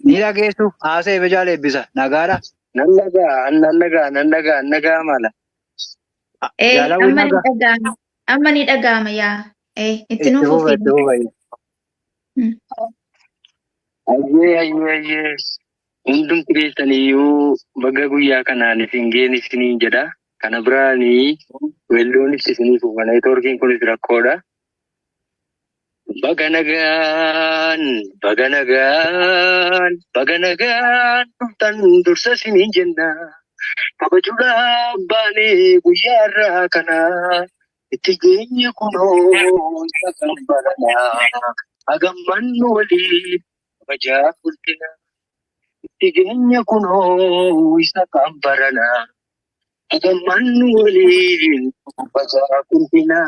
Ni dhageessu haasa'e Jaal Eebbisa. Nagaadha. Nan dhagaa, nan dhagaa, nan dhagaa, nan dhagaa mala. Jaal Hawwii Amma ni nagaa. dhaga'ama. Amma ni dhaga'ama yaa. Itti Itti nuuf fufa fufi. itti fufa. Ayyee ayyee ayyee. Hundumti keessaniyyuu baga guyyaa kanaan isin geenye isiniin jedha. Kana biraanii weelluunis isinii fufa. Neetwoorkiin kunis rakkoodha. Baga nagaan, baga nagaan, baga nagaan dhuftan dursa isiniin jenna. Kabajuudhaaf baanee guyyaa irraa kana itti geenye kunoo isa kan baranaa. Hagammannu waliin kabajaa guddina. Itti geenye kunoo isa kan baranaa. Hagammannu waliin kabajaa guddina.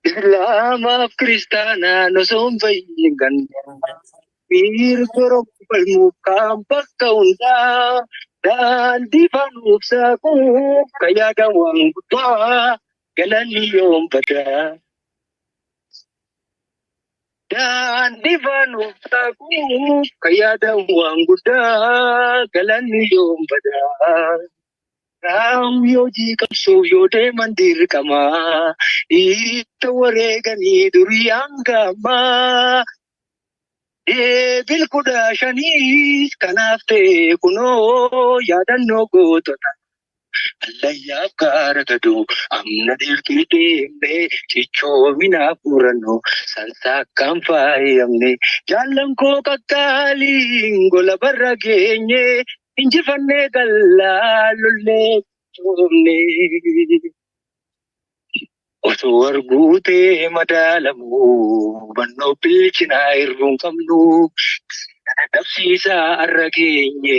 Islaamaaf kiristaanaan osoo hin fayyin ganda. Mirga Oromoo falmuuf kaan bakka hundaa. Daandii faanuuf saaquuf kan yaadan waan guddaa. Galanni yoom badaa. Daandii faanuuf saaquuf kan yaadan waan guddaa. Galanni yoom badaa. Raawwi hojii qabsoof yoo deeman dirqama. Itti wareeganii durii hanga ammaa. Eebil 15 kanaaf ta'e kunoo yaadannoo gootota. Allayyaaf gaara gadoo amna dirqii deemne cichoominaaf murannoo sansaakkaan faayamne. Jaallan koo qaqqaaliin gola barra geenye injifannee gallaa lollee coomne. Osoo arguutee madaalamu hubannoo bilchinaa hir'uun qabnu. Dadhabsiisaa har'a geenye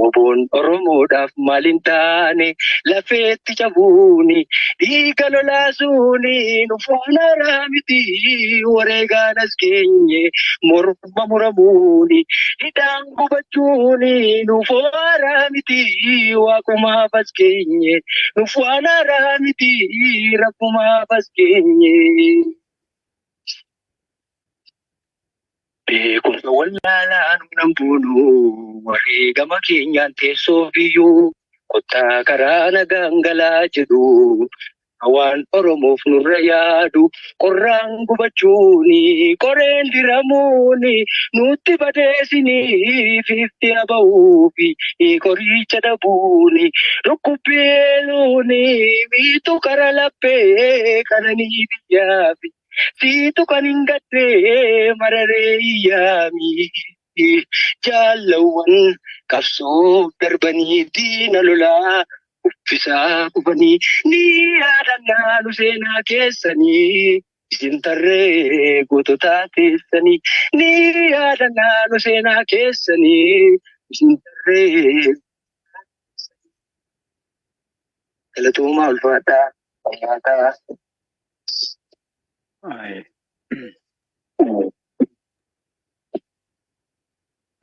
woboon Oromoodhaaf maal hin taane lafeetti cabuuni dhiiga lolaasuuni nu faana haaraa miti wareegaan as geenye morma muramuuni hidhaan gubachuuni nu haaraa miti waaqumaaf as geenye nu faana haaraa miti rabbumaaf as geenye. Beekumsa wallaalaa nuun buunu wareegama keenyaan teessoo biyyuu kottaa karaa nagaan galaa jedhu waan Oromoof nurra yaadu qorraan gubachuuni qoreen diramuuni nutti badeesini fiifti aba'uufi qoricha dhabuuni dhukkubbeeluuni miitu kara laphee qananii biyyaafi. Siitu kan hin gaddee mararee iyyaami. Jaalawwan qabsoof darbanii diina lolaa uffisaa kufanii ni yaadannaa nu seenaa keessanii. Isin tarree goototaa teessanii ni yaadannaa nu seenaa keessanii. Isin tarree galatoomaa ulfaadhaa fayyaa ta'aa.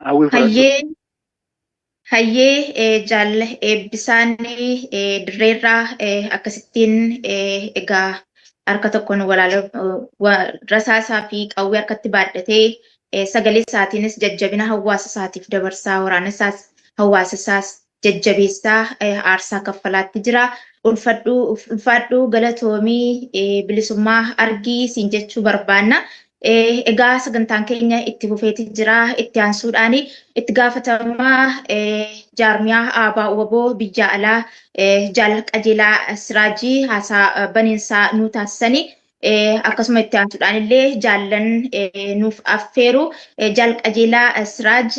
Hawwii fudhadhu. Hayyee hayyee jaal Eebbisaan dirreerraa akkasittiin egaa harka tokkoon walaaloo rasaasaa fi qawwee harkatti baadhatee sagalee isaatiinis jajjabina hawaasa isaatiif dabarsaa waraana isaas hawaasa isaas jajjabeessaa aarsaa kaffalaatti jira. Ulfadhu ulfaadhu galatoomii bilisummaa argii siin jechuu barbaanna. Egaa sagantaan keenya itti fufeeti jira. Itti aansuudhaan itti gaafatamaa jaarmiyaa ABO WBO biyya alaa Jaal Qajeelaa Siraajii haasaa baniinsaa nuu taasisanii akkasuma itti aansuudhaan illee jaallan nuuf affeeru. Jaal Qajeelaa Siraaj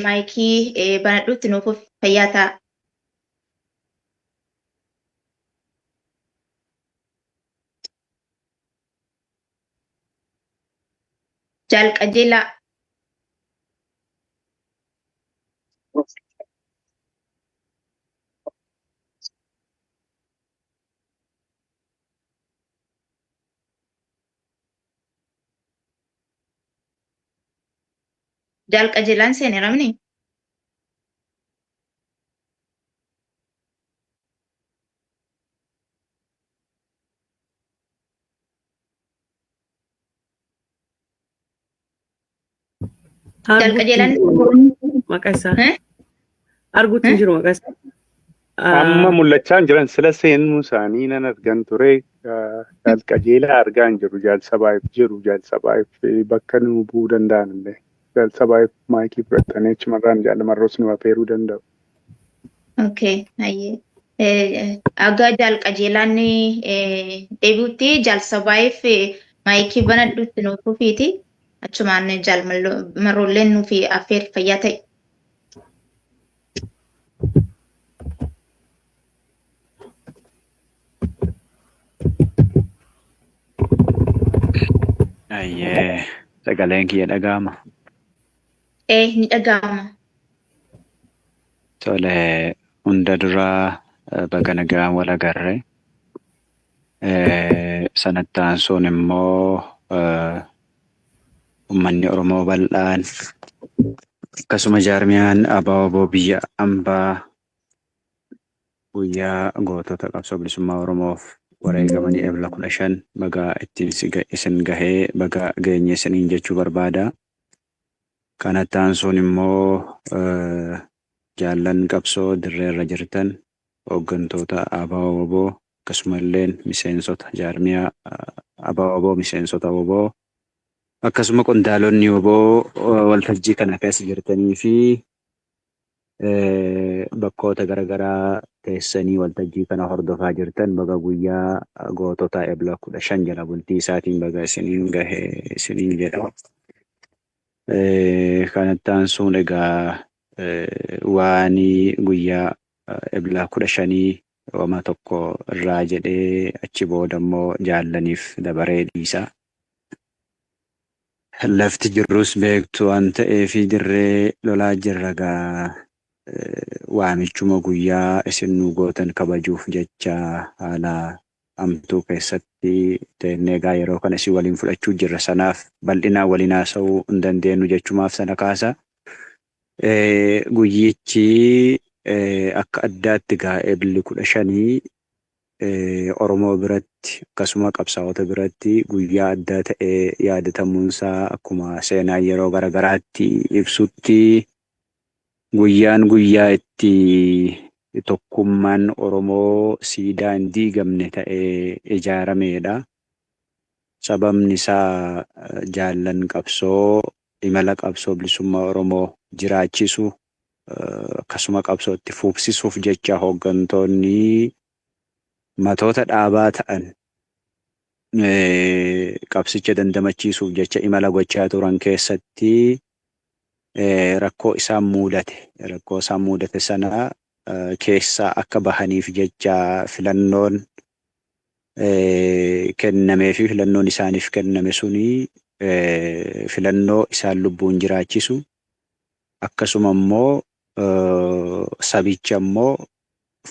maayikii banadhuutti nuuf fayyaa ta'a. Jaal Qajeelaa. Jaal Qajeelaan seeneera mini? Jaal Arguutti Qajeelaan hin jiru maqaa isaa. Eh? Arguutti hin jiru maqaa isaa. Amma mul'achaa hin jiran sila seenuu isaanii nan argan ture. Jaal Qajeelaa argaa hin jiru. Jaal Sabaayif jiru. Jaal Sabaayif bakka nu bu'uu danda'an illee. Jaal Sabaayif maayikii fudhatanii achumarraan Jaal Marroos nu affeeruu danda'u. Okay, hayyee. Aga Jaal Qajeelaan deebi'utti Jaal Sabaayif maayikii banadhutti nuuf fufiiti. Achumaan Jaal Marroolleen nuuf affeer fayyaa ta'e. Ayyee, sagaleen kiyya dhaga'ama. Ni dhaga'ama. Tole, hunda duraa baga nagaan wal agarre. Sanatti aansuun immoo uummanni Oromoo bal'aan akkasuma jaarmiyaan ABO biyya ambaa guyyaa gootota qabsoo bilisummaa Oromoof wareegamanii Ebla 15 baga ittiin isin gahee baga geenye isiniin jechuu barbaada. Kanatti aansuun immoo jaallan qabsoo dirree irra jirtan hooggantoota ABO akkasuma illee miseensota jaarmiyaa ABO, miseensota WBO, akkasuma qondaalonni WBO waltajjii kana keessa jirtanii fi bakkoota garaagaraa teessanii waltajjii kana hordofaa jirtan, baga guyyaa gootota Ebla 15 jala bultii isaatiin baga isiniin gahe isiniin jedha. Kanatti aansuun egaa waan guyyaa Ebla 15 wama tokko irraa jedhee achi booda immoo jaallaniif dabaree dhiisa. Lafti jirrus beektu waan ta'eef dirree lolaa jirra gaa, waamichuma guyyaa isin nu gootan kabajuuf jecha haala hamtuu keessatti teennee egaa yeroo kana isin waliin fudhachuu jirra. Sanaaf bal'inaan waliin haasa'uu hin dandeenyu jechumaaf sana kaasa. Guyyichi akka addaatti gaa Ebilli 15 Oromoo biratti akkasuma qabsaa'ota biratti guyyaa addaa ta'ee yaadatamuunsaa akkuma seenaa yeroo garagaraatti ibsutti guyyaan guyyaa itti tokkummaan Oromoo siidaa hin diigamne ta'ee ijaaramedha. Sababni isaa jaallan qabsoo imala qabsoo bilisummaa Oromoo jiraachisu akkasuma qabsoo itti fufsiisuuf jecha hooggantoonni matoota dhaabaa ta'an qabsicha dandamachiisuuf jecha imala gochaa turan keessatti rakkoo isaan muudate sana keessaa akka bahaniif jecha filannoon kennamee fi filannoon isaaniif kenname suni filannoo isaan lubbuun jiraachisu, akkasuma immoo sabicha immoo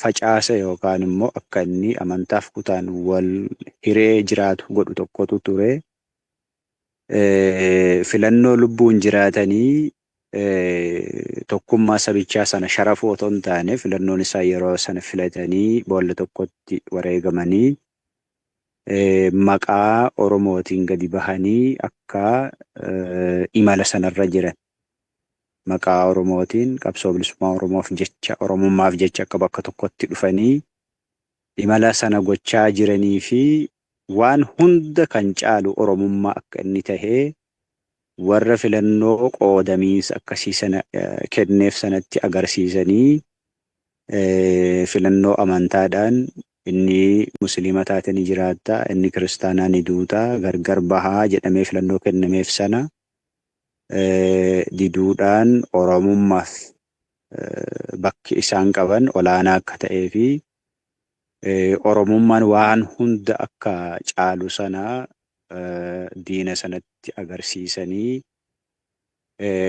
facaasa yookaan immoo akka inni amantaaf kutaan wal hiree jiraatu godhu tokkotu ture. Filannoo lubbuun jiraatanii tokkummaa sabichaa sana sharafuu otoo hin taane, filannoon isaa yeroo sana filatanii boolla tokkotti wareegamanii maqaa Oromootiin gadi bahanii akka imala sanarra jiran, maqaa Oromootiin qabsoo bilisummaa Oromoof jecha, Oromummaaf jecha akka bakka tokkotti dhufanii imala sana gochaa jiranii fi waan hunda kan caalu Oromummaa akka inni tahee warra filannoo qoodamiinsa akkasii sana kenneef sanatti agarsiisanii, filannoo amantaadhaan inni musliima taate ni jiraatta, inni kiristaanaa ni duuta, gargar bahaa jedhamee filannoo kennameef sana diduudhaan Oromummaaf bakki isaan qaban olaanaa akka ta'ee fi Oromummaan waan hunda akka caalu sana diina sanatti agarsiisanii,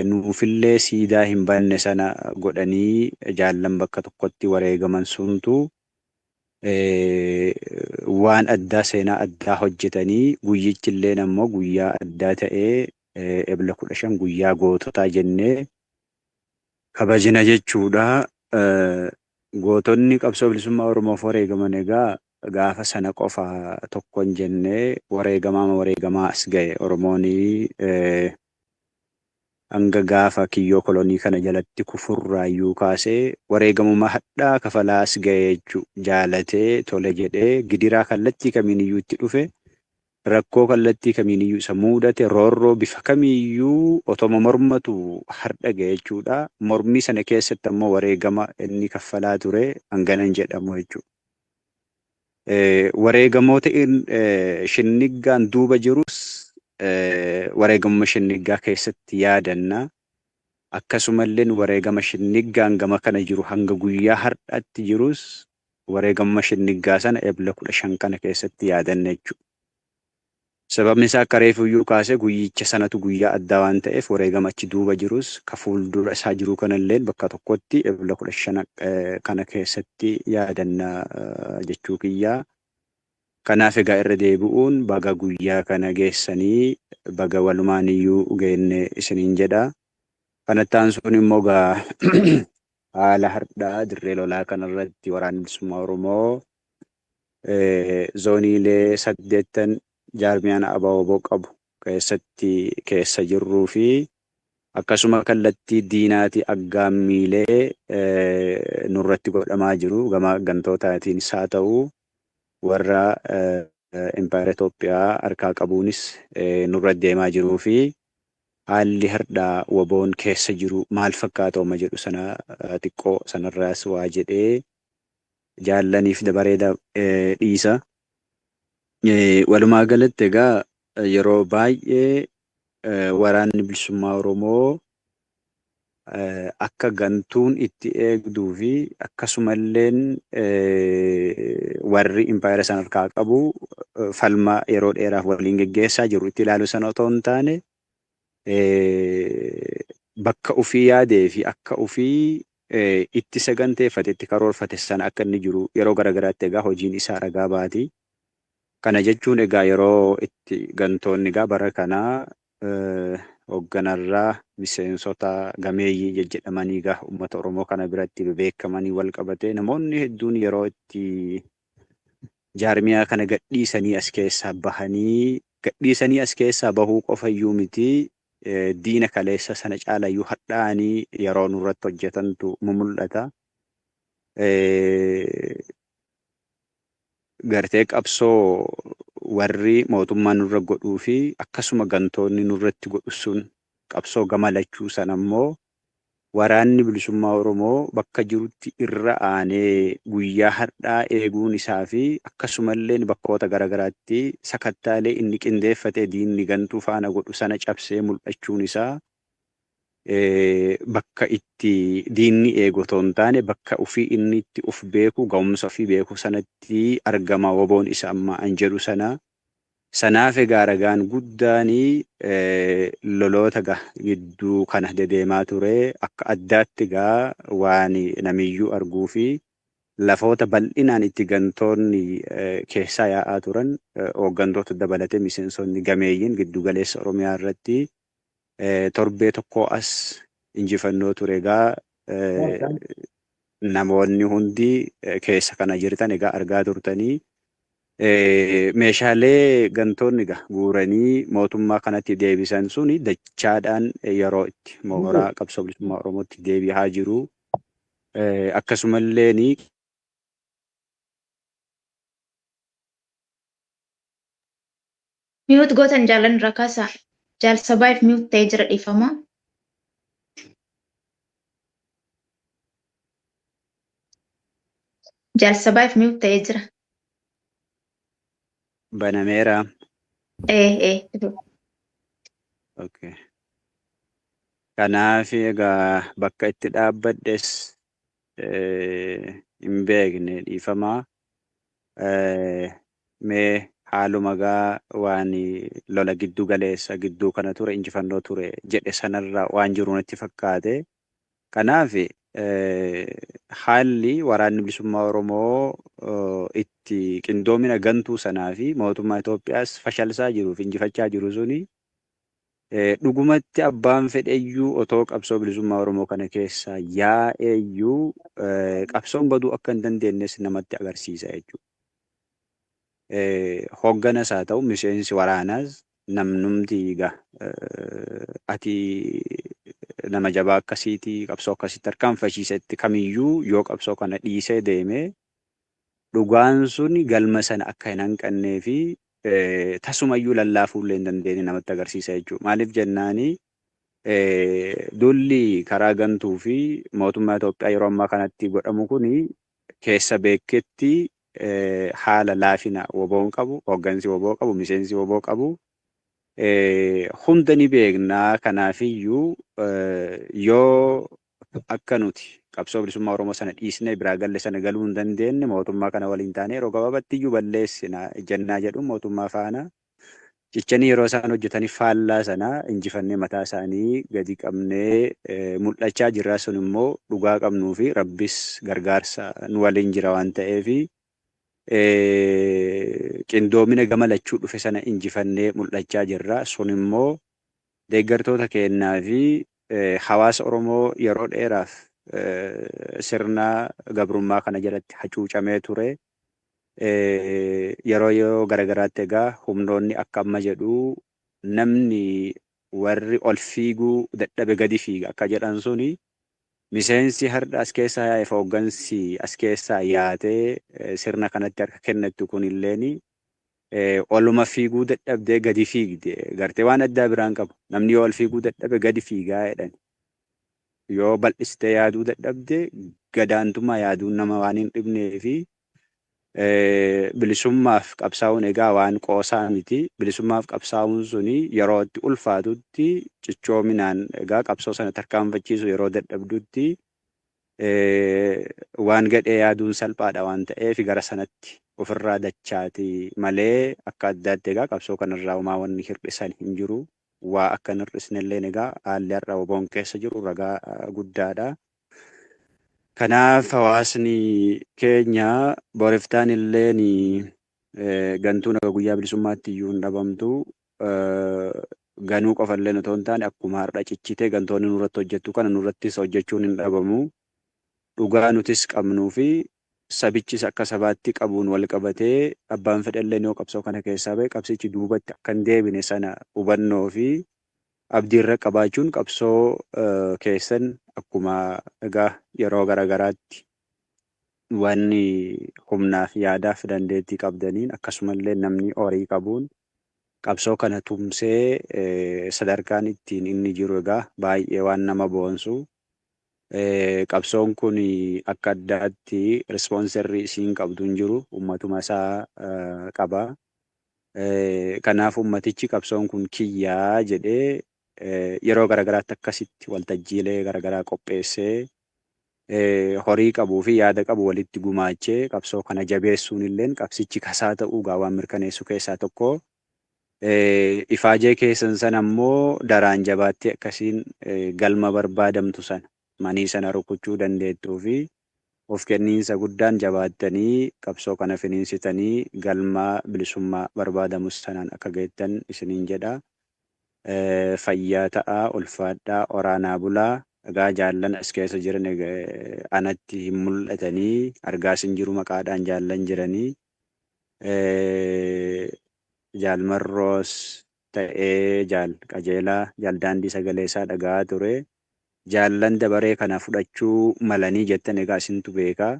nuufillee siidaa hin banne sana godhanii jaallan bakka tokkotti wareegaman suntu waan addaa, seenaa addaa hojjetanii, guyyichilleen ammoo guyyaa addaa ta'ee Ebla 15 guyyaa goototaa jennee kabajina jechuudha. Gootonni qabsoo bilisummaa Oromoof wareegaman egaa gaafa sana qofa tokko hin jennee wareegamaa wareegamaa as ga'e Oromoon. hanga gaafa kiyyoo kolonii kana jalatti kufurraayyuu kaasee wareegamuma hadhaa kafalaas ga'e jechuu jaalatee tole jedhee gidiraa kallattii kamiiniyyuu itti dhufe, rakkoo kallattii kamiiniyyuu isa muudate, roorroo bifa kamiiyyuu otoma mormatu hardha ga'e jechuudha. Mormii sana keessatti ammoo wareegama inni kaffalaa ture hangana hin jedhamu jechuudha. Wareegamoota Shinniggaan duuba jirus wareegamuma Shinniggaa keessatti yaadanna. Akkasumallee wareegama Shinniggaan gama kana jiru hanga guyyaa har'aatti jirus wareegamuma Shinniggaa sana Ebla 15 kana keessatti yaadanna jechuudha. Sababni isaa akka reefuyyuu kaasee guyyicha sanatu guyyaa addaa waan ta'eef wareegama achi duuba jirus ka fuuldura isaa jiru kanallee bakka tokkotti Ebla 15 kana keessatti yaadanna jechuu kiyyaa. Kanaaf egaa irra deebi'uun baga guyyaa kana geessanii, baga walumaaniyyuu geenne isiniin jedha. Kanatti aansuun immoo egaa haala hardhaa dirree lolaa kanarratti Waraanni Bilisummaa Oromoo zooniilee saddeettan jaarmiyaan ABO qabu keessatti keessa jirruu fi akkasuma kallattii diinaatii aggaammiilee nurratti godhamaa jiru gama gantootaatiinis haa ta'u warra impaayera Itoophiyaa harkaa qabuunis nurra deemaa jiruu fi haalli hardhaa WBOn keessa jiru maal fakkaata oma jedhu sana xiqqoo sanarraas waa jedhee jaallaniif dabaree dhiisa. Walumaa galatti egaa yeroo baay'ee Waraanni Bilisummaa Oromoo akka gantuun itti eegduu fi akkasumalleen warri impaayera sana harkaa qabu falma yeroo dheeraaf waliin geggeessaa jiru itti ilaalu sana otoo hin taane bakka ofii yaadee fi akka ofii itti saganteeffate, itti karoorfate sana akka inni jiru yeroo garagaraatti egaa hojiin isaa ragaa baati. Kana jechuun egaa yeroo itti gantoonni egaa bara kanaa hoogganarraa miseensota gameeyyii jejjedhamanii egaa uummata Oromoo kana biratti bebeekamanii wal qabatee namoonni hedduun yeroo itti jaarmiyaa kana gadhiisanii as keessaa bahanii, gadhiisanii as keessaa bahuu qofayyuu miti, diina kaleessa sana caalayyuu hadhaa'anii yeroo nurratti hojjetantu mumul'ata. Gartee qabsoo warri mootummaa nurra godhuu fi akkasuma gantoonni nurratti godhu sun qabsoo gama lachuu sana immoo Waraanni Bilisummaa Oromoo bakka jirutti irra aanee guyyaa har'aa eeguun isaa fi akkasumalleen bakkoota garagaraatti sakattaalee inni qindeeffatee diinni gantuu faana godhu sana cabsee mul'achuun isaa bakka itti diinni eegu otoo hin taane bakka ofii inni itti of beeku, ga'umsa ofii beeku sanatti argama WBOn isa ammaa an jedhu sana. Sanaaf egaa ragaan guddaan loloota gidduu kana dedeemaa ture akka addaatti egaa waan namiyyuu arguu fi lafoota bal'inaan itti gantoonni keessaa yaa'aa turan hooggantoota dabalatee miseensonni gameeyyiin giddu galeessa Oromiyaa irratti torbee tokkoo as injifannoo ture egaa namoonni hundi keessa kana jirtan egaa argaa turtanii. Meeshaalee gantoonni egaa guuranii mootummaa kanatti deebisan suni dachaadhaan yeroo itti mooraa qabsoo bilisummaa Oromootti deebi'aa jiru. Akkasumallee ni Mute gootan jaalan irraa kaasaa. Jaal Sabaayif mute ta'ee jira, dhiifama. Jaal Sabaayif mute ta'ee jira. Banameera. Ee ee. Okay. Kanaaf egaa bakka itti dhaabbadhes hin beekne, dhiifamaa. Mee haaluma gaa waan lola giddu galeessa gidduu kana ture, injifannoo ture jedhe sanarra waan jiru natti fakkaate. Kanaaf haalli Waraanni Bilisummaa Oromoo itti qindoomina gantuu sanaa fi mootummaa Itoophiyaas fashalsaa jiruu fi injifachaa jiru suni dhugumatti abbaan fedheyyuu otoo qabsoo bilisummaa Oromoo kana keessaa yaa'eeyyuu qabsoon baduu akka hin dandeenyes namatti agarsiisa jechuudha. Hoogganas haa ta'u miseensi waraanaas namnumti egaa ati Nama jabaa akkasiiti, qabsoo akkasitti tarkaanfachiisetti kamiyyuu yoo qabsoo kana dhiisee deeme, dhugaan sun galma sana akka hin hanqannee fi tasumayyuu lallaafuu illee hin dandeenye namatti agarsiisa jechuudha. Maaliif jennaani, duulli karaa gantuu fi mootummaa Itoophiyaa yeroo ammaa kanatti godhamu kuni keessa beeketti haala laafina WBOn qabu, hooggansi WBO qabu, miseensi WBO qabu hunda ni beeknaa. Kanaafiyyuu yoo akka nuti qabsoo bilisummaa Oromoo sana dhiisnee biraa galle sana galuu hin dandeenye, mootummaa kana waliin taanee yeroo gabaabatti iyyuu balleessina jennaa jedhu, mootummaa faana cichanii yeroo isaan hojjetanii faallaa sana injifannee mataa isaanii gadi qabnee mul'achaa jirra. Sun immoo dhugaa qabnuu fi Rabbis gargaarsa nu waliin jira waan ta'eef, qindoomina gama lachuu dhufe sana injifannee mul'achaa jirra. Sun immoo deeggartoota keenyaa fi hawaasa Oromoo yeroo dheeraaf sirna gabrummaa kana jalatti hacuucamee ture. Yeroo yeroo garagaraatti egaa humnoonni akka amma jedhu, namni warri ol fiiguu dadhabe gadi fiiga akka jedhan suni, miseensi har'a as keessaa yaa'eef hooggansi as keessaa yaatee sirna kanatti harka kennattu kunilleeni oluma fiiguu dadhabdee gadi fiigde gartee waan addaa biraan qabu. Namni yoo ol fiiguu dadhabe gadi fiigaa jedhan. Yoo bal'istee yaaduu dadhabde, gadaantummaa yaaduun nama waan hin dhibnee fi bilisummaaf qabsaa'uun egaa waan qoosaa miti. Bilisummaaf qabsaa'uun suni yeroo itti ulfaatutti cichoominaan egaa qabsoo sana tarkaanfachiisu yeroo dadhabdutti waan gadhee yaaduun salphaadha waan ta'eef, gara sanatti ofirraa dachaati malee akka addaatti egaa qabsoo kanarraa homaa wanni hir'isan hin jiru. Waa akka hin hir'isne illeen egaa haalli har'a WBOn keessa jiru ragaa guddaadha. Kanaaf hawaasni keenya boriftaan illeen gantuun akka guyyaa bilisummaatti iyyuu hin dhabamtu. Ganuu qofa illee otoo hin taane, akkuma har'a cichitee gantoonni nurratti hojjettu kana nurrattis hojjechuun hin dhabamu. Dhugaa nutis qabnuu fi sabichis akka sabaatti qabuun wal qabatee, abbaan fedhallee yoo qabsoo kana keessaa ba'e qabsichi duubatti akka hin deebine sana hubannoo fi abdiirra qabaachuun, qabsoo keessan akkuma egaa yeroo garagaraatti wanni humnaaf yaadaaf dandeettii qabdaniin, akkasumallee namni horii qabuun qabsoo kana tumsee sadarkaan ittiin inni jiru egaa baay'ee waan nama boonsu. Qabsoon kun akka addaatti sponsorrii isiin qabdu hin jiru, ummatuma isaa qaba. Kanaaf ummatichi qabsoon kun kiyyaa jedhee yeroo garagaraatti akkasitti waltajjiilee garagaraa qopheessee, horii qabuu fi yaada qabu walitti gumaachee qabsoo kana jabeessuun illeen qabsichi kasaa ta'uu gaa waan mirkaneessu keessaa tokko. Ifaajee keessan sana immoo daraan jabaattee akkasiin galma barbaadamtu sana manii sana rukuchuu dandeettuu fi of kenniinsa guddaan jabaattanii qabsoo kana finiinsitanii galma bilisummaa barbaadamu sanaan akka geettan isiniin jedha. Fayyaa ta'aa, ulfaadhaa, oraanaa bulaa. Egaa jaallan as keessa jiran anatti hin mul'atanii, argaas hin jiru maqaadhaan jaallan jiranii. Jaalmarroos ta'ee jaal Qajeelaa, jaal Daandii sagalee isaa dhaga'aa ture. Jaallan dabaree kana fudhachuu malanii jettan egaa isintu beekaa.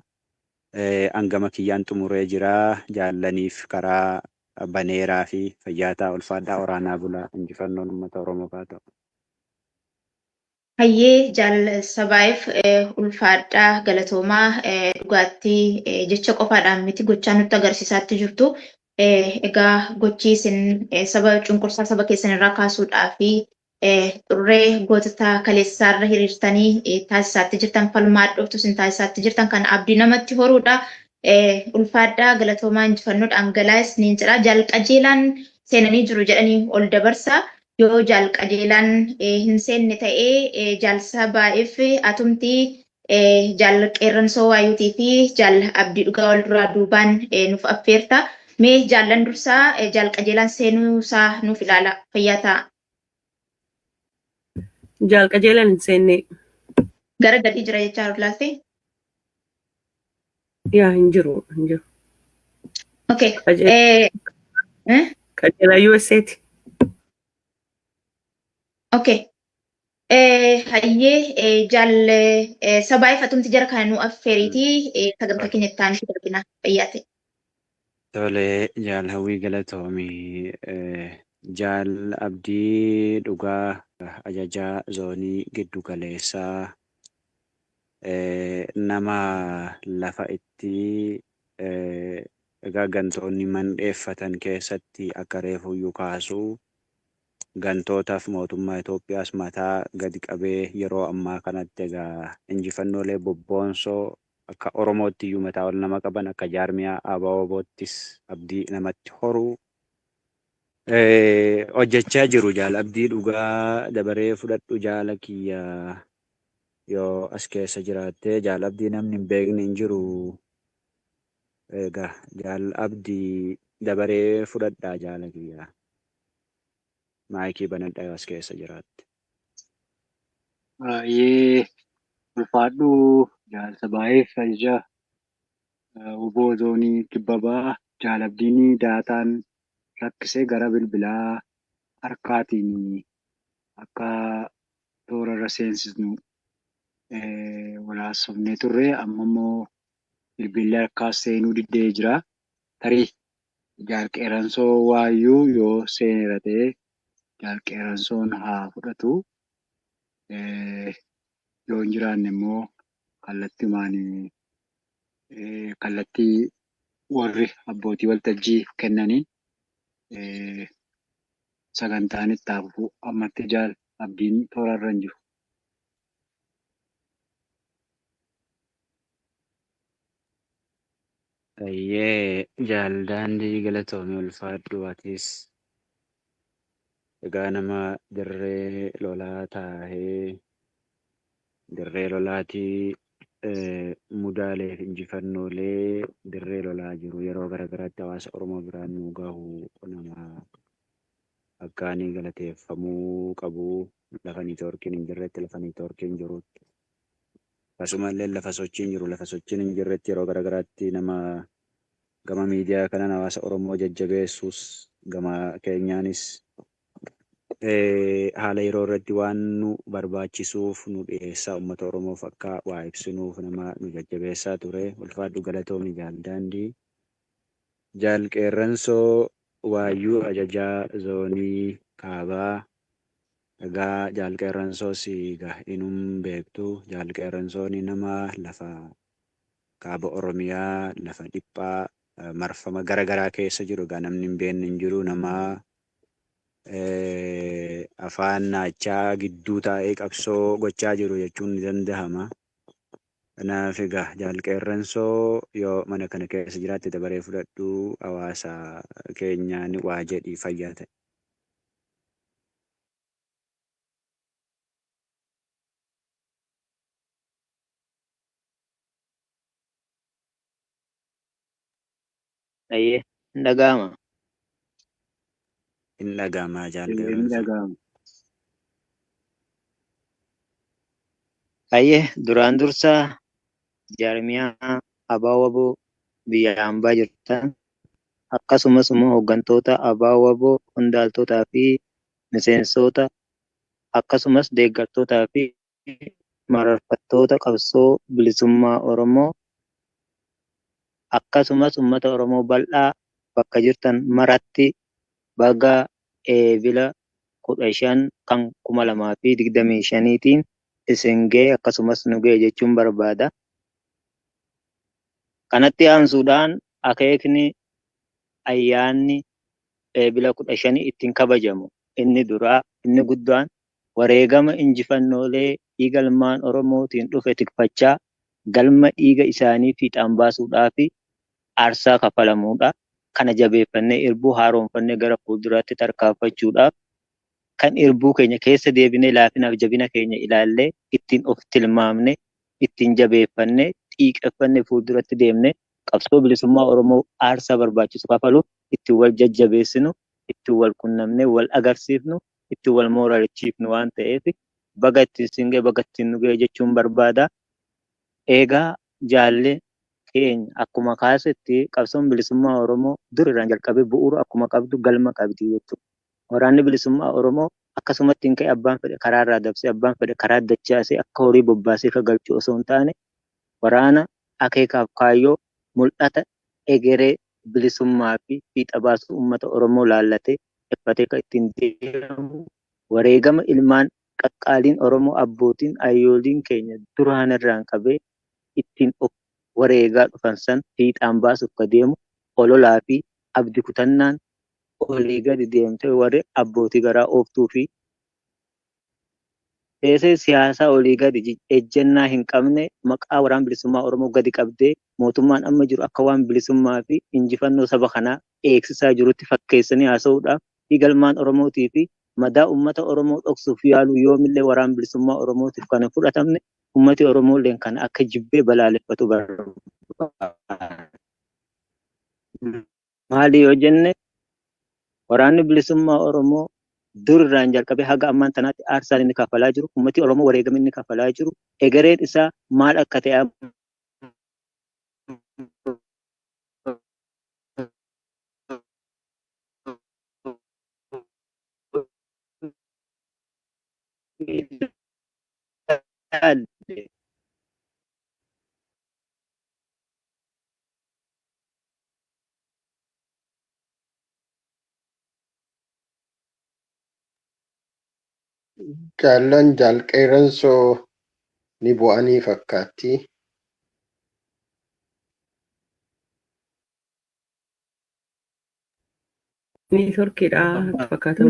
Hangama kiyyaan xumuree jira. Jaallaniif karaa baneeraa fi fayyaa ta'aa, ulfaadhaa, oraanaa bulaa, injifannoon uummata Oromoo haa ta'u. Hayyee, jaal Sabaayif, ulfaadhaa, galatoomaa. Dhugaatti jecha qofaadhaan miti, gochaa nutti agarsiisaatti jirtu. Egaa gochi isin saba cunqursaa saba keessan irraa kaasuudhaa fi xurree gootota kaleessaarra hiriirtanii taasisaatti jirtan, falmaa dhoftu isin taasisaatti jirtan kan abdii namatti horuudha. Ulfaadhaa, galatoomaa, injifannoodhaan galaa isiniin jedha. Jaal Qajeelaan seenanii jiru jedhanii ol dabarsa. Yoo jaal Qajeelaan hin seenne ta'ee, jaal Sabaa'if atumti jaal Qeerransoo Waayuutii fi jaal Abdii Dhugaa wal duraa duubaan nuuf affeerta. Mee jaallan dursaa jaal Qajeelaan seenuu isaa nuuf ilaala. Fayyaa ta'a. Jaal Qajeelaan hin seenne. Gara gadii jira jechaa laalte? Yaa, hin jiru, hin jiru. Okay. Qajeelaa USAti. Okay. Hayyee jaal sabaa ifatumti jara kana nu affeeriitii sagantaa keenya itti aanutti darbina fayyaa ta'e. Tole, jaal Hawwii, galatoomii. Jaal Abdii Dhugaa, ajajaa zoonii giddu galeessaa, nama lafa itti egaa gantoonni mandheeffatan keessatti akka reefuyyuu kaasuu gantootaaf mootummaa Itoophiyaas mataa gadi qabee yeroo ammaa kanatti egaa injifannoolee bobboonsoo akka Oromootti iyyuu mataa ol nama qaban, akka jaarmiyaa ABO-WBOttis abdii namatti horuu hojjechaa jiru. Jaal Abdii Dhugaa, dabaree fudhadhu jaala kiyya, yoo as keessa jiraatte. Jaal Abdii namni hin beekne hin jiru. Egaa jaal Abdii, dabaree fudhadhaa jaala kiyya. Maayikii banadhaa yoo as keessa jiraatte. Baay'ee ulfaadhu jaal Sabaayif, ajaja WBO zoonii kibba bahaa. Jaal Abdiin daataan rakkisee gara bilbilaa harkaatiin akka toora irra seensisnu wal haasofnee turre, amma immoo bilbilli harkaas seenuu diddee jira. Tarii jaal Qeeransoo Waayyuu yoo seeneera ta'e jaal Qeeransoon haa fudhatu. Yoo hin jiraanne immoo kallattiimaan kallattii warri abbootii waltajjii kennaniin sagantaan itti haa fufu. Ammatti jaal Abdiin toora irra hin jiru. Ayyee jaal Daandii, galatoomii, ulfaadhu atis. Egaa nama dirree lolaa taahee dirree lolaatii mudaalee fi injifannoolee dirree lolaa jiru yeroo garaagaraatti hawaasa Oromoo biraan nu gahu, nama akkaanii galateeffamuu qabu, lafa niitoorkiin hin jirretti, lafa niitoorkiin jirutti, akkasumallee lafa sochiin jiru, lafa sochiin hin jirretti yeroo garaagaraatti nama gama miidiyaa kanaan hawaasa Oromoo jajjabeessus, gama keenyaanis haala yeroo irratti waan nu barbaachisuuf nu dhiyeessaa, uummata Oromoof akka waa ibsinuuf nama nu jajjabeessaa ture. Ulfaadhu, galatoomi jaal Daandii. Jaal Qeerransoo Waayyuu, ajajaa zoonii kaabaa. Egaa jaal Qeerransoos egaa inum beektu. Jaal Qeerransoon nama lafa kaaba Oromiyaa lafa dhiphaa marfama gara garaa keessa jiru, egaa namni hin beekne hin jiru, nama afaan naachaa gidduu taa'ee qabsoo gochaa jiru jechuun ni danda'ama. Kanaaf egaa jaal Qeerransoo, yoo mana kana keessa jiraatte dabaree fudhadhu, hawaasa keenyaan waa jedhi, fayyaa ta'e. Ayyee, hin dhaga'ama. Hin dhaga'ama jaal Hin Qeerransoo. dhaga'amu. Ayyee, duraan dursa jaarmiyaa ABO-WBO biyya hambaa jirtan, akkasumas immoo hooggantoota ABO-WBO, qondaaltotaa fi miseensota, akkasumas deeggartootaa fi mararfattoota qabsoo bilisummaa Oromoo, akkasumas uummata Oromoo bal'aa bakka jirtan maratti baga Eebila 15 kan 2025tiin isin ga'e, akkasumas nu ga'e jechuun barbaada. Kanatti aansuudhaan akeekni ayyaanni Eebila 15 ittiin kabajamu inni duraa inni guddaan wareegama injifannoolee dhiiga ilmaan Oromootiin dhufe tikfachaa galma dhiiga isaanii fiixaan baasuudhaaf aarsaa kafalamudha. Kana jabeeffannee irbuu haaromfannee gara fuulduraatti tarkaanfachuudhaaf kan irbuu keenya keessa deebinee laafinaaf jabina keenya ilaallee ittiin of tilmaamne, ittiin jabeeffannee xiiqeffannee fuulduratti deemne qabsoo bilisummaa Oromoo aarsaa barbaachisu kafaluuf ittiin wal jajjabeessinu, ittiin wal qunnamnee wal agarsiifnu, ittiin wal mooralichiifnu waan ta'eef baga ittiin siin ga'e, baga ittiin nu ga'e jechuun barbaada. Egaa jaallee keenya akkuma kaasetti qabsoon bilisummaa Oromoo dur irraan jalqabee bu'uura akkuma qabdu galma qabdi jechuudha. Waraanni bilisummaa Oromoo akkasumatti hin ka'e abbaan fedhe karaa irraa dabsee abbaan fedhe karaa dachaasee akka horii bobbaasee ka galchu osoo hin taane waraana akeekaaf kaayyoo mul'ata egeree bilisummaa fi fiixa baasuu uummata Oromoo laallatee iffatee kan ittiin deemu wareegama ilmaan qaqqaaliin Oromoo abbootiin ayyooliin keenya duraan irraan qabee ittiin of wareegaa dhufan san fiixaan baasuuf ka deemu ololaa fi abdi kutannaan olii gadi deemtee warri abbootii garaa ooftuu fi teessee siyaasaa olii gadi ejjennaa hin qabne maqaa waraan bilisummaa Oromoo gadi qabdee mootummaan amma jiru akka waan bilisummaa fi injifannoo saba kanaa eegsisaa jirutti fakkeessanii haasa'uudhaaf dhiigalmaan Oromootii fi madaa uummata Oromoo dhoksuuf yaalu yoomillee waraan bilisummaa Oromootiif kan hin fudhatamne uummati Oromoo illee kan akka jibbee balaaleffatu barbaada. Maali yoo jenne waraanni bilisummaa Oromoo dur irraan jalqabee haga ammaan tanaatti aarsaan inni kaffalaa jiru, uummati Oromoo wareegama inni kaffalaa jiru, egereen isaa maal akka ta'e ilaalle. Jaallan jaalqeeransoo ni bu'anii fakkaatti. Neetworkiidha fakkaata.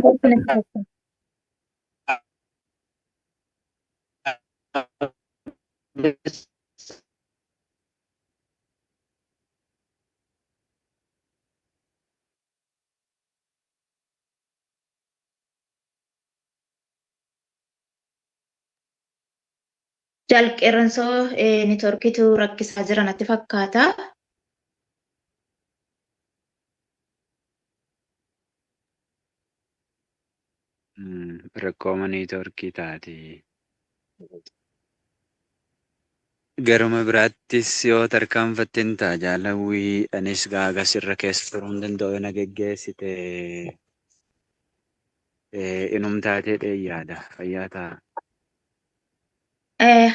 Jaal Qeerransoo neetworkiitu rakkisaa jira natti fakkaata. Rakkooma neetworkii taati. Garuma biraattis yoo tarkaanfatte ni ta'a jaalawwii anis gaagas irra keessa turuu hin danda'u na geggeessite inum taatee dheeyyaadha fayyaa ta'a.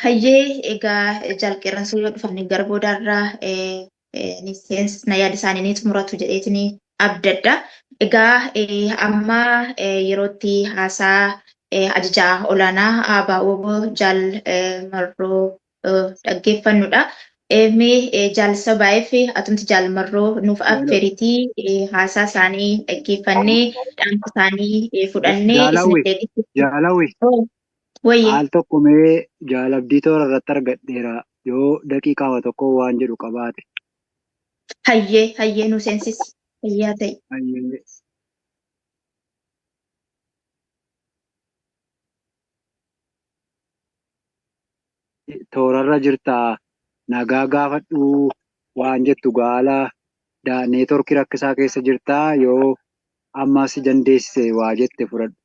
Hayyee egaa Jaal Qeerransoo yoo dhufan gara boodaarraa ni seensisna yaada isaanii ni xumuratu jedheetini abdadha. Egaa amma yerootti haasaa ajajaa olaanaa ABO Jaal Marroo dhaggeeffannudha. Mee Jaal Sabaayee fi atumti Jaal Marroo nuuf affeeritii haasaa isaanii dhaggeeffannee dhaamsa isaanii fudhannee Jaalawwi, isinillee jaalawwi. Wayye. Al tokko mee jaalabdii toora irratti argadheera yoo daqiiqaa tokko waan jedhu qabaate. Hayyee hayyee nu seensisi. Fayyaa ta'e. Hayyee. Toorarra jirtaa nagaa gaafadhu waan jettu gaala neetworkii rakkisaa keessa jirtaa yoo amma si dandeessise waa jette fudhadhu.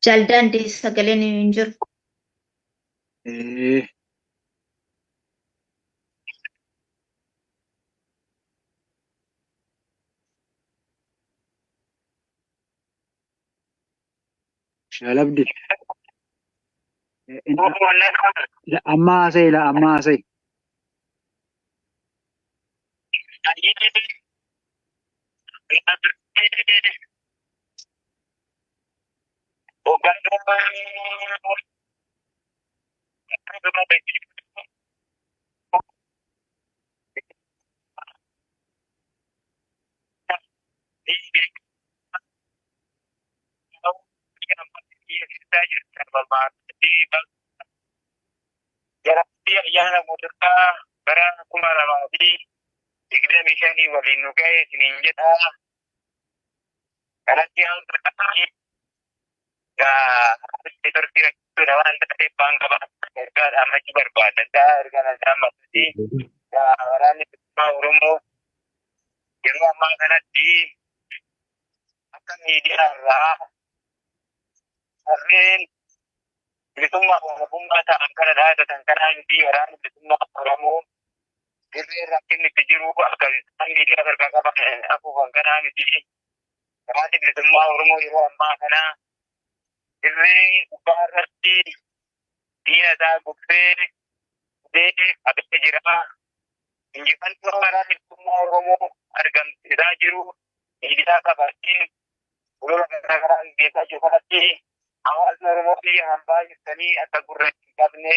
Jaal Daandii sagaleen hin jiru. Jaalabdi. Amma haasa'e la amma haasa'e. Ayyaana mootummaa bara 2025 waliin nu ga'e isiniin jedha. Kanatti neetworkii rakkisuudha waan taateef waan qaba. Ergaa dhaammachuu barbaada. Ergaa dhaammatuuti. Waraanni bilisummaa Oromoo yeroo ammaa kanatti akka Akka miidiyaa irraa warreen bilisummaa Oromummaa ta'an kana dhaadatan kanaa miti. Waraanni bilisummaa Oromoo dirree rakkinni itti jiru akka isaan miidiyaa harkaa qaban afuufan kanaa miti. Waraanni bilisummaa Oromoo yeroo ammaa kana dirree gubbaa irratti diina isaa gubbee gubee qabee jira. Injifannoo waraanni bilisummaa Oromoo argamsiisaa jiru miidiyaa qabatee olola garaa garaa gaggeessaa jiru kanatti hawaasni Oromoo biyya hambaa jirtanii akka gurra hin qabne,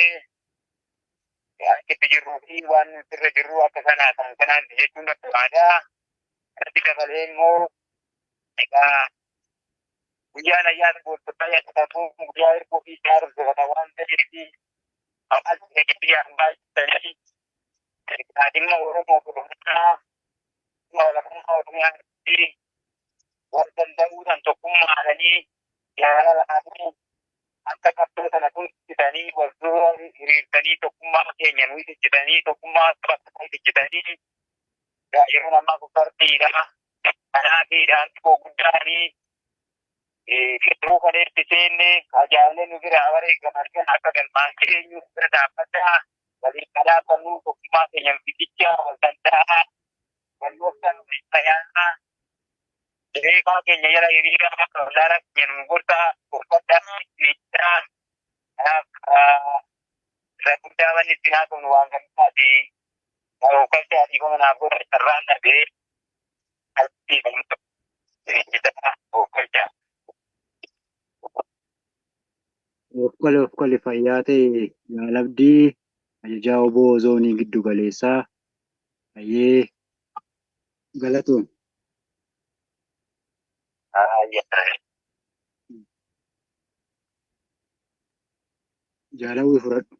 akka itti jirruu fi waan nuti irra jirru akka sanaa kan kanaan jechuun barbaada. Kanatti dabalee immoo egaa guyyaan ayyaana gootota yaadatamu guyyaa hirkuu fi jaarsa waan ta'eef, hawaasni keenya biyya hambaa jirtanii dhimma Oromoo Oromiyaa, dhimma walabummaa Oromiyaa irratti wal danda'uudhaan tokkummaadhanii jaalalaanii akka qabsoo sana tumsitanii, wal dura hiriirtanii, tokkummaa keenya nu ijjitanii, tokkummaa saba kana ijjitanii, yeroon ammaa kun fardiidha. Kanaafiidhaan koo guddaanii yeroo kaneetti seenne ajaa'ilee nu bira wareegaman kan akka galmaan geenyu bira dhaabbadhaa, waliin kadhaabannu, tokkummaa keenya fiigicha wal danda'a wal obsan fayaa Reefaa keenya jala hiriira wallaala keenya nu gorsaa uffadhaa miidhaa. Kanaaf irra guddaa wanni itti haasofnu waan guddaati. Galchaa dhiifama naaf godha, carraan dhabee qalbii galchaa. Of kole, fayyaa ta'e. Jaalabdii ajajaa oboo zoonii giddu galeessaa, baay'ee galatoom. Jaalawwii fudhadhu.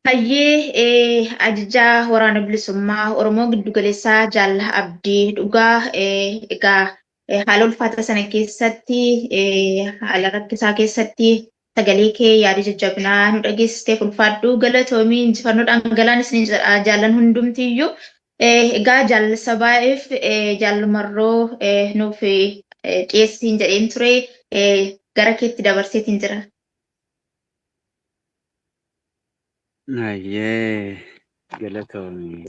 Hayyee, ajajaa waraana bilisummaa Oromoo giddu galeessaa Jaalla Abdii Dhugaa, egaa haala ulfaata sana keessatti, haala rakkisaa keessatti sagalee kee yaada jajjabinaa nu dhageessisteef ulfaadhu, galatoomii. Injifannoodhaan galaan isin jaallan hundumtiyyuu. Egaa jaalla sabaa'eef jaallumarroo nuuf dhiyeessiin jedheen ture, gara keetti dabarseetiin jira. Hayyee, galatoomi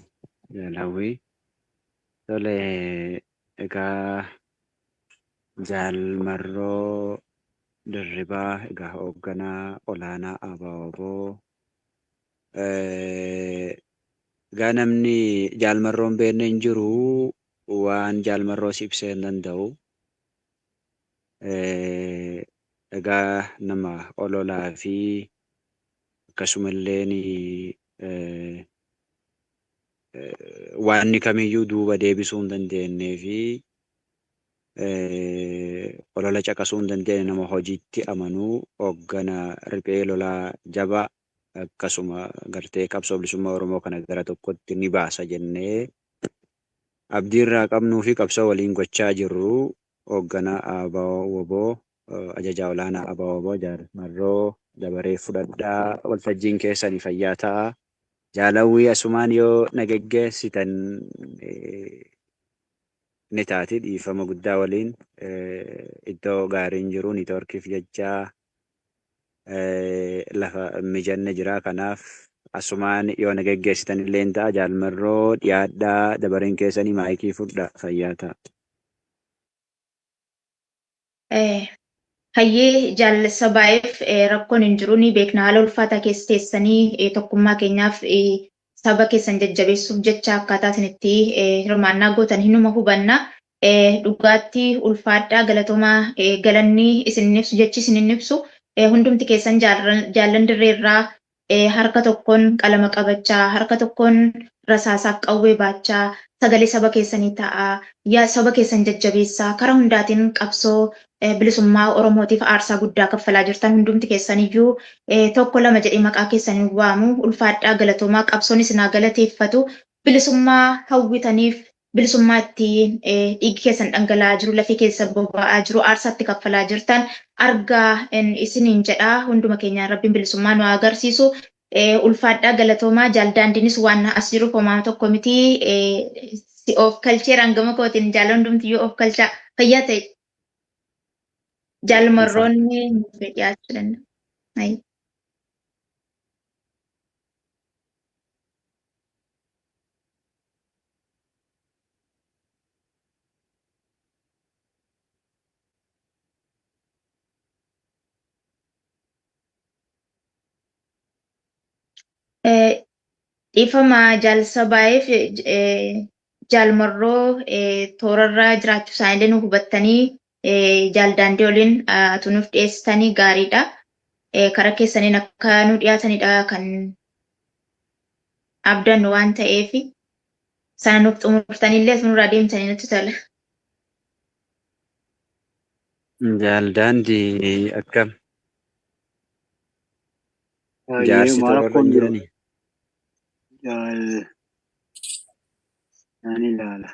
jaalawwii. Tole, egaa Jaalmarroo Dirribaa, egaa hoogganaa olaanaa ABO. Egaa namni Jaalmarroo hin beekne hin jiru, waan Jaalmarroo si ibsee hin danda'u. Egaa nama ololaa fi akkasumallee waanni kamiyyuu duuba deebisuu hin dandeenyee fi olola caqasuu hin dandeenye, nama hojiitti amanuu, hooggana riphee lolaa jabaa, akkasuma gartee qabsoo bilisummaa Oromoo kana gara tokkotti ni baasa jennee abdii irraa qabnuu fi qabsoo waliin gochaa jirru, hoogganaa ABO WBO, ajajaa olaanaa ABO WBO Jaal Marroo, dabaree fudhadhaa, waltajjiin keessanii fayyaa ta'a. Jaalawwii, asumaan yoo na geggeessitan ni taati, dhiifama guddaa waliin, iddoo gaariin jiru networkiif jecha lafa mijanne jira, kanaaf asumaan yoo na geggeessitan illee ni ta'a. Jaalmarroo, dhiyaadhaa, dabareen keessanii, maayikii fudha, fayyaa ta'a. Hayyee jaalla sabaa'eef, rakkoon hin jiru, ni beekna, haala ulfaataa keessa teessanii tokkummaa keenyaaf saba keessan jajjabeessuuf jecha akkaataa isinitti hirmaannaa gootan hinuma hubanna. Dhugaatti ulfaadhaa, galatoomaa, galanni isin ibsu jechi isin ibsu. Hundumti keessan jaallan dirreerraa harka tokkoon qalama qabachaa, harka tokkoon rasaasaaf qawwee baachaa, sagalee saba keessanii ta'aa, yaa saba keessan jajjabeessaa, karaa hundaatiin qabsoo bilisummaa Oromootiif aarsaa guddaa kaffalaa jirtan hundumti keessaniyyuu, tokko lama jedhee maqaa keessanii waamu, ulfaadhaa, galatoomaa, qabsoon isin haa galateeffatu. Bilisummaa hawwitaniif, bilisummaa ittiin dhiigi keessan dhangala'aa jiru, lafee keessan boba'aa jiru, aarsaatti kaffalaa jirtan argaa isiniin jedha. Hunduma keenyaan Rabbiin bilisummaa nu haa agarsiisu. Ulfaadhaa, galatoomaa. Jaaldaandiinis waan as jiru homaa tokko miti. Si of kalcheeraan gama kootiin, jaala hundumtiyyuu of kalchaa, fayyaa ta'e. Jaalmarroonni nuuf dhiyaachuu danda'u. Ayi. Dhiifama jaalsabaa'eef jaalmarroo toorarra jiraachuu isaaniillee nu hubattanii jaaldaandii waliin atu nuuf dhiyeessitanii gaariidha. Karaa keessaniin akka nu dhiyaatanidha kan abdannu waan ta'eef sana nuuf xumurtanillee nurraa deemtanii nutti tola. Jaaldaandii akkam? Baay'ee Jaarsi maal toorarra rakkoon hin jiru? jiranii? Jaal nan ilaala.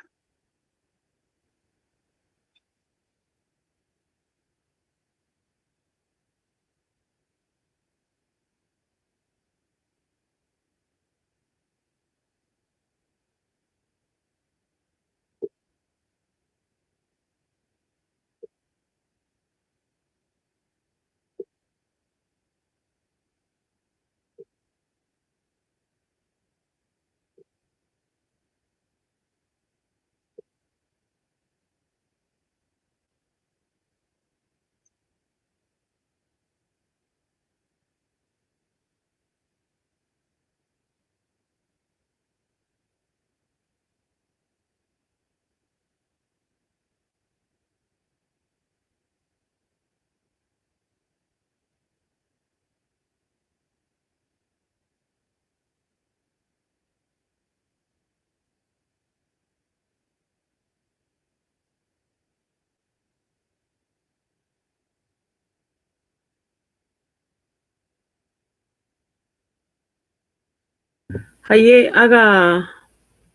Hayyee aga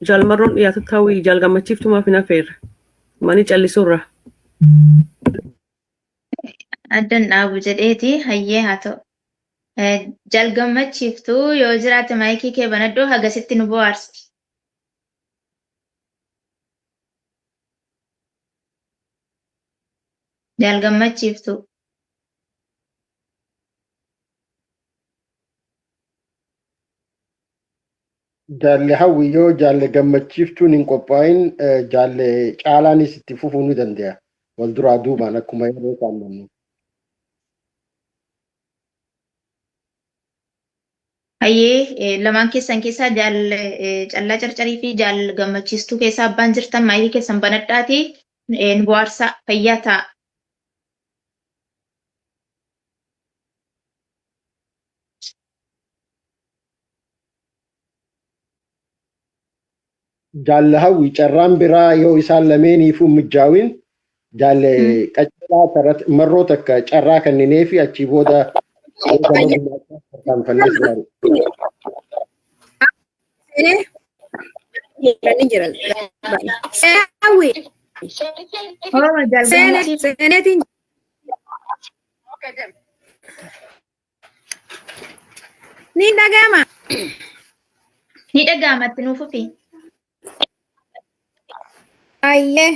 jaalmarroon dhiyaatutti hawwii jaal gammachiiftumaaf hin affeerre. Mani callisurra. Addan dhaabu jedheeti hayyee haa ta'u. Jaal gammachiiftuu yoo jiraate maayikii kee banadhu hagasitti nu bohaarsi. Jaal gammachiiftuu. Jaalle hawwi yoo jaalle gammachiiftuun hin qophaa'in jaalle caalaanis itti fufuu ni danda'a. Wal duraa duubaan akkuma yeroo kaa'amu. Hayyee lamaan keessan keessaa jaal callaa carcarii fi jaal gammachiistuu keessaa abbaan jirtan maayikii keessan banadhaati nu bohaarsaa fayyaa ta'a. Jaalle hawwi carraan biraa yoo isaan lameeniifuu mijaawin jaalle qaccalaa marroo takka carraa kenninee fi achii booda tarkaanfannees gaarii. Jiran. Hawwi. Oh, jaal gammachiiftuu. Seeneetiin ni dhaga'ama. Ni dhaga'ama itti nuuf fufi. Ayyee.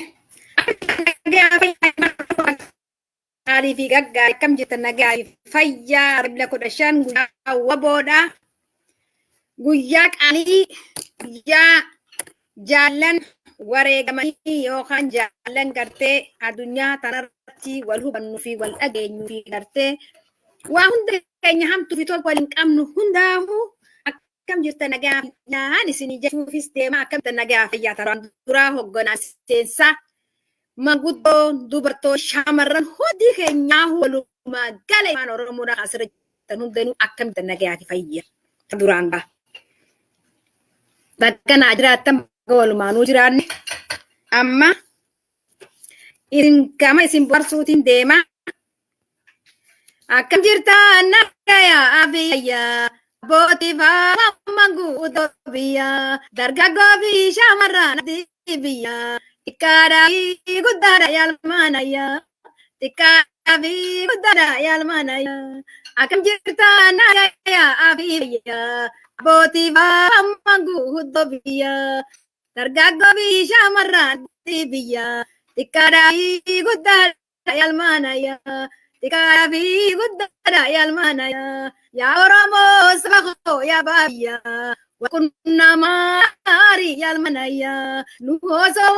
Gaarii fi gaggaarii akkam jirtan nagaa fayyaa Ebla 15 guyyaa waboodha. Guyyaa qaalii guyyaa jaallan wareegamanii yookaan jaallan gartee addunyaa tanarratti wal hubannuu fi wal dhageenyuu fi gartee waa hunda keenya hamtuu fi toltu waliin qabnu hundaafuu akkam jirtan nagaa fayyaan isinii jechuufis deema akkam jirtan nagaa fayyaa taraan duraa hogganaa seensaa manguddoo dubartoota shamarran hundi keenyaa walumaa gala ilmaan Oromoodhaa asirra jirtan hundinuu akkam jirtan nagaa fi fayyaa duraan ba'a. Bakka naa jiraattan bakka walumaanuu jiraanne amma isin gama isin bohaarsuutiin deema. Akkam jirtan nagayaa fayyaa. Abbootii faana manguuttoo biyyaa dargaggoo fi shamarran biyyaa xiqqaadhaa fi guddaadha yaalmaan ayyaa xiqqaadhaa fi guddaadha yaalmaan ayyaa akkam jirtan nagayaa fi fayyaa abbootii faana manguuttoo biyyaa dargaggoo fi shamarran biyyaa xiqqaadhaa fi guddaadha yaalmaanaya. Xiqqaa fi guddaadha yaalmaanaya. Yaa Oromoo saba koo yaa baabiyyaa. Walqunnamaari yaalmaanaya. Nu osoo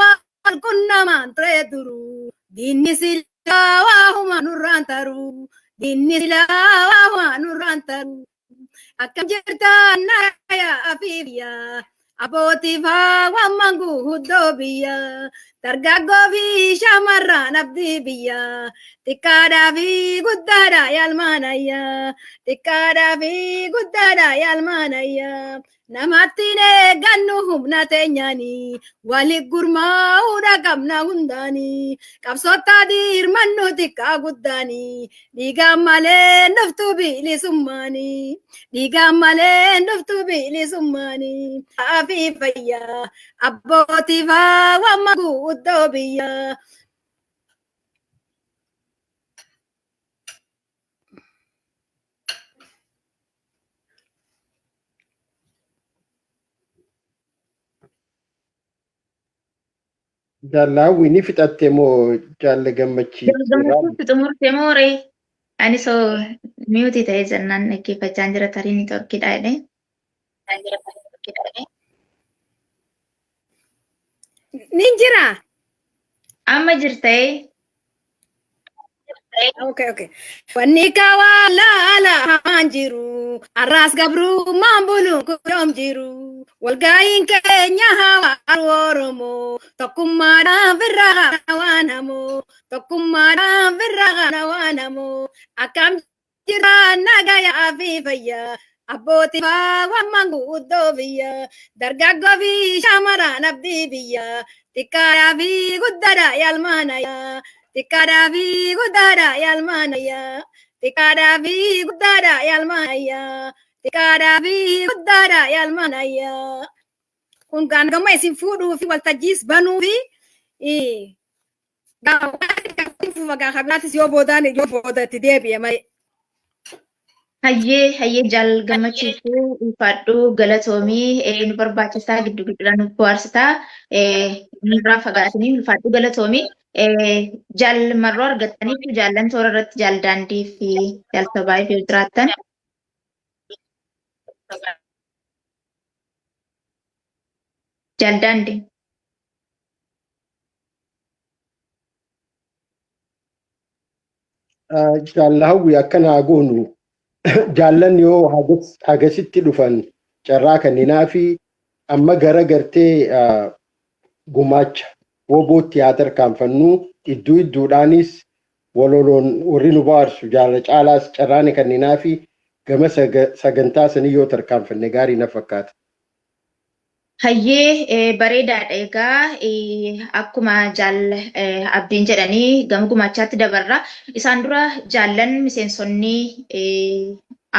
walqunnamaan ture duru. Diinni silaa waa huma nurraan taru. Diinni silaa waa huma nurraan taru. Akkam jirtan nagaya afiifiyyaa. Abbootii faa waan manguuddoo biyya. Dargaggoo fi shamarran abdii biyya. Xiqqaadhaa fi guddaadha yaalmaanayya. Xiqqaadhaa fi guddaadha yaalmaanayya. Namatti hin eeggannu humna teenyaanii. Wali gurmaa'uudha qabna hundaanii. Qabsoota dirmannu xiqqaa guddaanii. Dhiigaan malee dhuftu bilisummaanii. Dhiigaan malee dhuftu bilisummaanii. Afi fayyaa abbootii faa waan maguuddoo biyya. Jaalle Hawwii ni fixatte moo jaalle Gammachiis? Gammachiistu xumurte moo ree? Ani soo mute ta'ee jennaan dhaggeeffachaa jira tarii neetworkiidha jedhee. Nin jira. Amma jirtee? Okay. Wanni kawaa laala hamaan jiru. Arraas gabrummaan buluun kuyoom jiru. Walgaa'iin keenya hawaa Oromoo. Tokkummaadhaan firraa kana waan hamoo. Tokkummaadhaan firraa kana waan hamoo. Akkam jiraan nagayaa fi fayyaa. Abbootii faa waan manguuddoo biyya. Dargaggoo fi shamarran abdii biyya. Xiqqaadhaa fi guddaadha yaalmaanaya. Xiqqaadhaa fi guddaadha yaalmaanaya. Xiqqaadhaa fi guddaadha yaalmaanaya. Xiqqaadhaa fi guddaadha yaalmaanaya. Kun gaan gama isin fuudhuu fi waltajjiis banuu fi gaafaatis yoo boodaan yoo booda itti deebi'e malee. Hayyee hayyee jaal Gammachiiftuu ulfaadhuu galatoomii nu barbaachisaa giddu gidduudhaan nu bohaarsitaa nurraa fagaatanii ulfaadhuu galatoomii jaal marroo argattaniif jaallan toora irratti jaal daandii fi jaal sabaayif yoo jiraattan. Jaal daandii. Jaalle Hawwii akkana haa goonu. Jaallan yoo hagasitti dhufan carraa kenninaa fi amma gara gartee gumaacha WBOtti haa tarkaanfannu iddoo iddoodhaanis waloloon warri nu bohaarsu jaala caalaas carraa ni kenninaa fi gama sagantaa sanii yoo tarkaanfanne gaarii na fakkaata. Hayyee bareedaadha egaa akkuma jaal Abdiin jedhanii gama gumaachaatti dabarra. Isaan dura jaallan miseensonni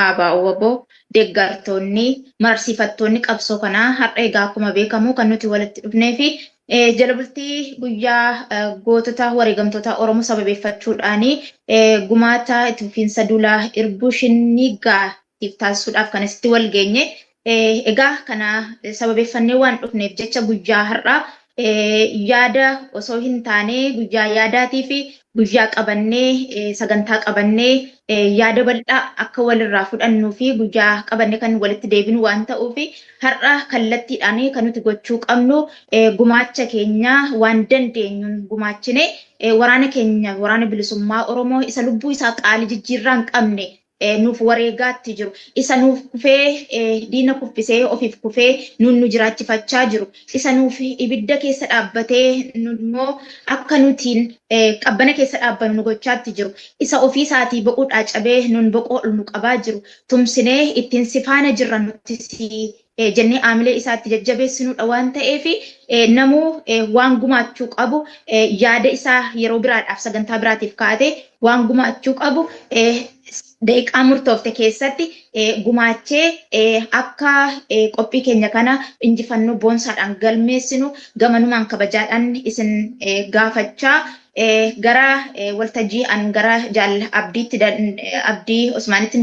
ABO deeggartoonni mararsiifattoonni qabsoo kanaa har'a egaa akkuma beekamu kan nuti walitti dhufnee fi jala bultii guyyaa gootota wareegamtoota Oromoo sababeeffachuudhaan gumaata itti fufiinsa duulaa irbuu shinniiggaatiif taasisuudhaaf kan asitti wal geenye. Egaa kana sababeeffannee waan dhufneef jecha guyyaa har'aa yaada osoo hin taane guyyaa yaadaatii fi guyyaa qabannee sagantaa qabannee yaada bal'aa akka walirraa fudhannuu fi guyyaa qabannee kan walitti deebinu waan ta'uuf har'a kallattiidhaan kan nuti gochuu qabnu gumaacha keenya waan dandeenyuun gumaachine waraana keenya waraana bilisummaa Oromoo isa lubbuu isaa qaalii jijjiirraa hin qabne nuuf wareegaatti jiru. Isa nuuf kufee diina kuffisee ofiif kufee nuun nu jiraachifachaa jiru. Isa nuuf ibidda keessa dhaabbatee nu immoo akka nutiin qabbana keessa dhaabbannu nu gochaatti jiru. Isa ofii isaatii boquudhaa cabee nuun boqoo ol nu qabaa jiru. Tumsinee ittiin si faana jirra nuti si jennee aamilee isaatti jajjabeessinudha waan ta'eef namuu waan gumaachuu qabu yaada isaa yeroo biraadhaaf sagantaa biraatiif kaa'ate waan gumaachuu qabu daqiiqaa murtoofte keessatti gumaachee akka qophii keenya kana injifannoo boonsaadhaan galmeessinu gamanumaan kabajaadhaan isin gaafachaa gara waltajjii an gara jaal Abdiitti Abdii Osmaanitti.